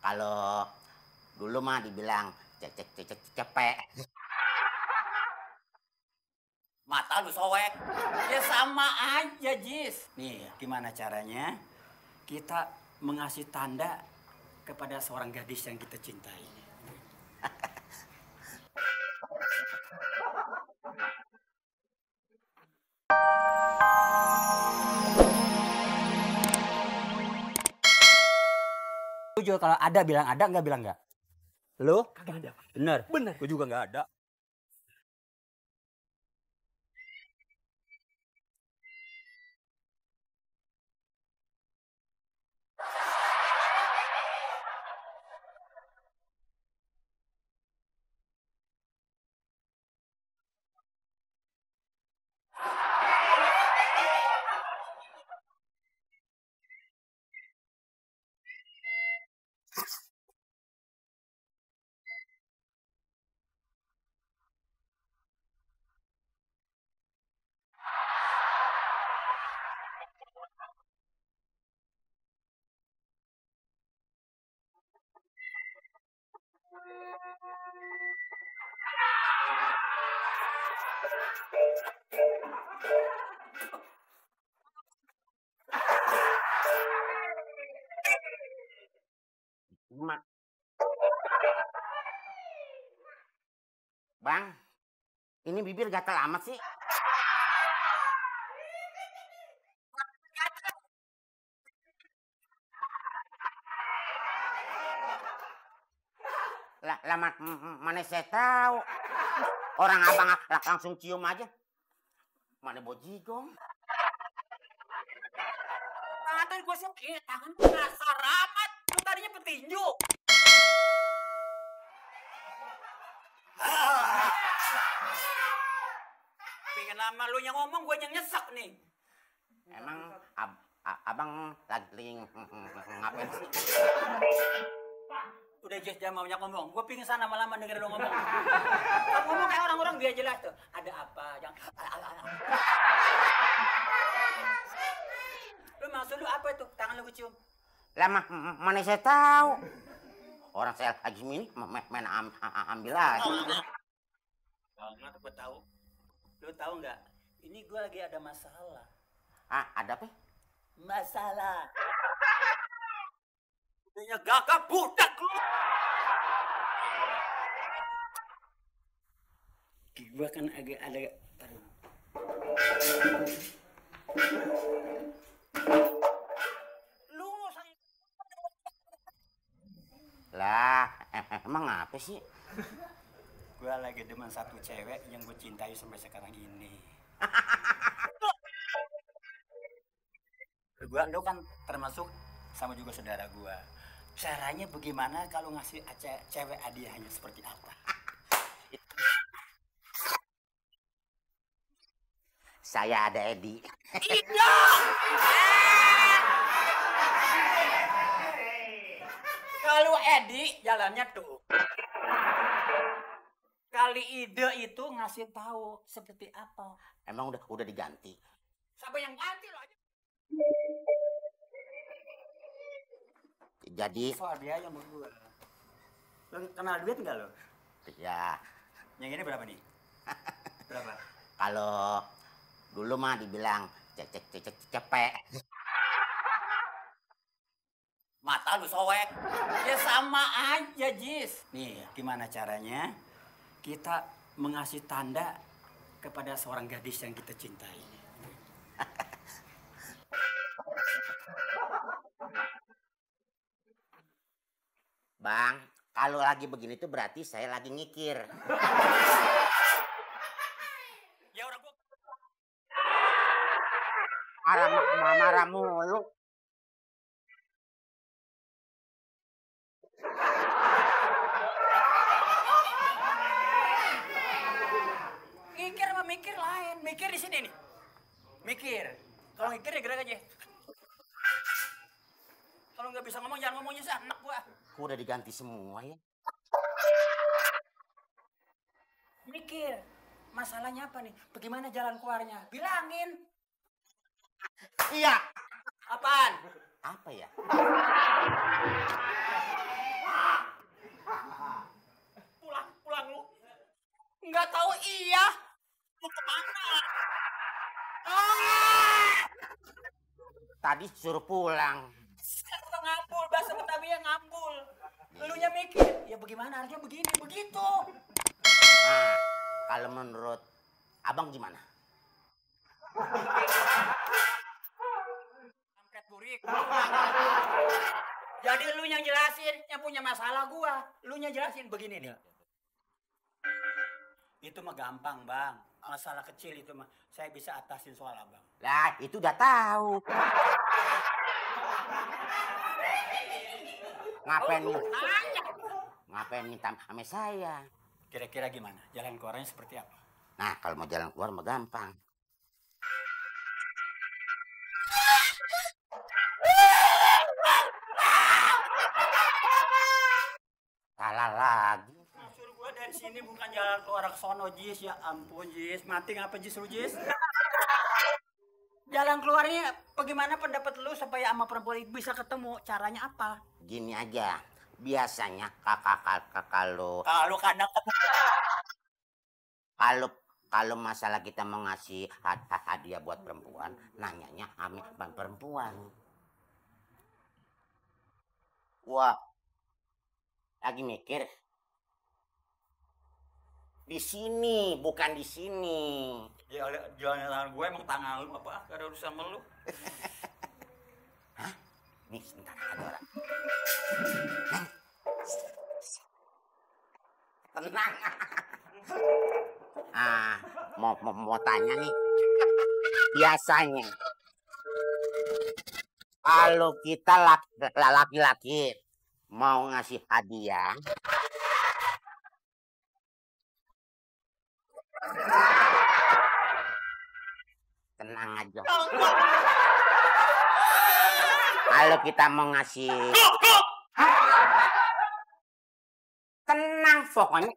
Kalau dulu mah dibilang cepek. Mata lu soek. Ya sama aja, Jis. Nih, gimana caranya kita mengasih tanda kepada seorang gadis yang kita cintai? Jujur, kalau ada bilang ada, nggak bilang nggak. Lu? Kagak ada. Bener. Bener. Gue juga nggak ada. Bang, ini bibir gatal amat sih. Lah mana saya tahu. Orang abang langsung cium aja. Mana bojigong? Tangan gue sih, tangan kasar amat. Lu tadinya petinju. Pengen lama lu yang ngomong, gue yang nyesek nih. Emang abang lagi ngapain sih? Udah Jess, jangan banyak ngomong. Gue pingsan lama-lama denger lu ngomong. Kamu ngomong kayak orang-orang biar jelas tuh. Ada apa? Jangan. Lu maksud lu apa itu? Tangan lu kecium. Lama mana saya tahu. Orang saya lagi ini main ambil aja. Nggak gue tahu. Lu tahu nggak? Ini gue lagi ada masalah. Ah, ada apa? Masalah. Udahnya gagap budak lu. Gue kan agak ada. Lu Lah, emang apa sih? gue lagi demen satu cewek yang gue cintai sampai sekarang ini. Lu kan termasuk sama juga saudara gue. Caranya bagaimana kalau ngasih cewek hadiahnya seperti apa? Saya ada Edi. Iya. Kalau Edi jalannya tuh. Kali ide itu ngasih tahu seperti apa. Emang udah diganti. Siapa yang ganti lo aja? Jadi Soal biaya menurut gue. Lo kenal duit nggak lo? ya Yang ini berapa nih? Berapa? kalau dulu mah dibilang cepek. Mata lu soek. Ya sama aja, Jis. Nih, gimana caranya kita mengasih tanda kepada seorang gadis yang kita cintai? Bang, kalau lagi begini tuh berarti saya lagi ngikir. Ya orang gua Marah mulu. mikir sama mikir lain. Mikir di sini nih. Mikir. Kalau mikir ya gerak aja. Kalau nggak bisa ngomong jangan ngomongnya sih anak gua. Kok udah diganti semua ya? Mikir. Masalahnya apa nih? Bagaimana jalan keluarnya? Bilangin. Iya. Apaan? Apa ya? Nggak tahu iya. Mau kemana? Tadi suruh pulang. Kan udah ngambul, bahasa Betawi yang ngambul. Elunya mikir, ya bagaimana harusnya begini, begitu. Nah, kalau menurut abang gimana? Kampret burik. Jadi lu yang jelasin, yang punya masalah gua. Lu yang jelasin begini nih. Itu mah gampang, Bang. Masalah kecil itu mah saya bisa atasin soal abang. Lah, itu udah tahu. Ngapain minta sama saya? Kira-kira gimana? Jalan keluarnya seperti apa? Nah, kalau mau jalan keluar mah gampang. Salah lagi. Suruh gua dari sini bukan jalan keluar ke sono, Jis. Ya ampun, Jis. Mati ngapa, Jis, lu, Jis? Jalan keluarnya bagaimana pendapat lu supaya sama perempuan itu bisa ketemu? Caranya apa? Gini aja. Biasanya kakak kalau kalau masalah kita mau ngasih hadiah buat perempuan, nanyanya sama perempuan. Wah, lagi mikir. Di sini, bukan di sini. Jalan tangan gue emang tangan lu apa? Gak ada urusan sama lu. Hah? Nih, sebentar ada orang. Tenang. Mau tanya nih. Biasanya kalau kita laki-laki mau ngasih hadiah, tenang aja. Kalau kita mau ngasih, tenang pokoknya.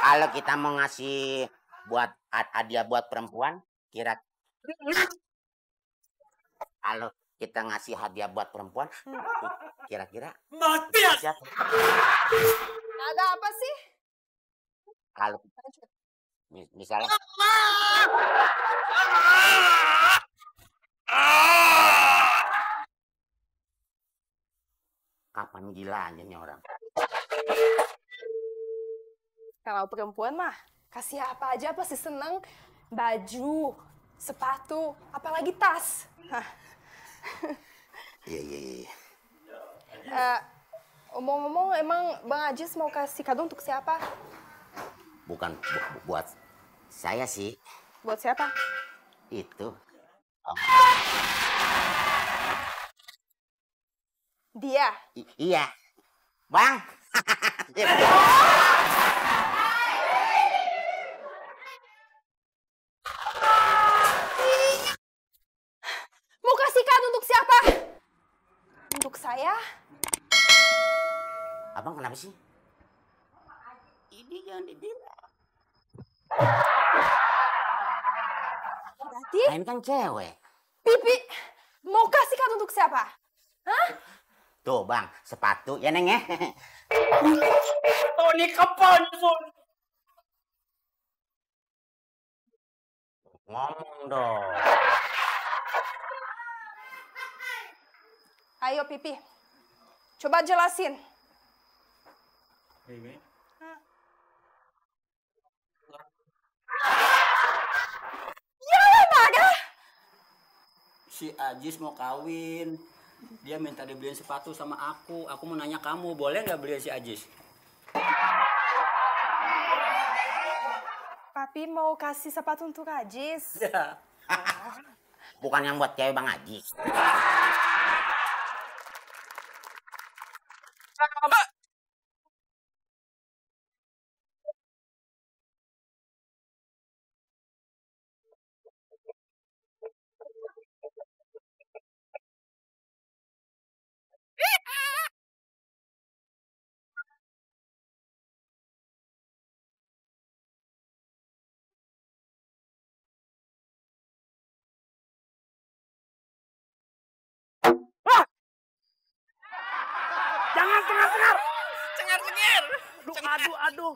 Kalau kita mau ngasih buat hadiah buat perempuan, kalau kita ngasih hadiah buat perempuan, kira-kira mati ya. Ada apa sih? Kalau misalnya kapan gilanya nih orang? Kalau perempuan mah kasih apa aja pasti seneng. Baju, sepatu, apalagi tas. Iya. Omong-omong, emang Bang Ajis mau kasih kado untuk siapa? Bukan buat saya sih. Buat siapa? Itu. Dia. Iya. Bang. Mau kasih kado untuk siapa? Untuk saya? Abang kenapa sih? Ini jangan dibilang. Berarti Lain kan cewek. Pipi mau kasih kado untuk siapa? Hah? Tuh bang, sepatu ya neng ya. Oh ini kapan pun? Ngomong dong. Ayo Pipi, coba jelasin. Ya Naga. Si Ajis mau kawin. Dia minta dibeliin sepatu sama aku. Aku mau nanya kamu, boleh nggak beliin si Ajis? Papi mau kasih sepatu untuk Ajis. Ya. Bukan yang buat cewek Bang Ajis. Jangan cengar-cengar. Cengar-cengir. Aduh.